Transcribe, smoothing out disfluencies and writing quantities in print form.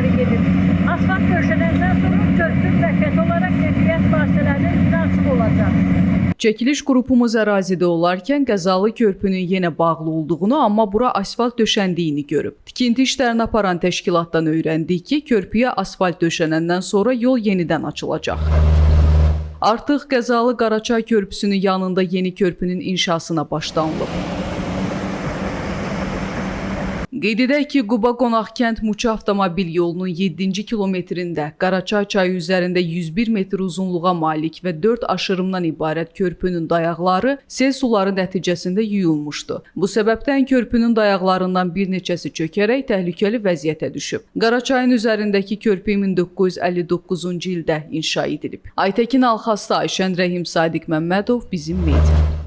kilometr gedir. Asfalt döşənəndən sonra körpü müvəqqəti olaraq nəqliyyat vasitələrinin üzünə açıq olacaq. Çəkiliş qrupumuz ərazidə olarkən qəzalı körpünün yenə bağlı olduğunu, amma bura asfalt döşəndiyini görüb. Tikinti işlərini aparan təşkilatdan öyrəndik ki, körpüyə asfalt döşənəndən sonra yol yenidən açılacaq. Artıq qəzalı Qaraçay körpüsünün yanında yeni körpünün inşasına başlanılıb. Qeyd edək ki, Quba Qonaqkənd Muça avtomobil yolunun 7-ci kilometrində Qaraçay çayı üzərində 101 metr uzunluğa malik və 4 aşırımdan ibarət körpünün dayaqları sel suları nəticəsində yuyulmuşdu. Bu səbəbdən körpünün dayaqlarından bir neçəsi çökərək təhlükəli vəziyyətə düşüb. Qaraçayın üzərindəki körpü 1959-cu ildə inşa edilib. Aytəkin Alxasta, Ayşən Rəhim, Sadiq Məmmədov, Bizim Media.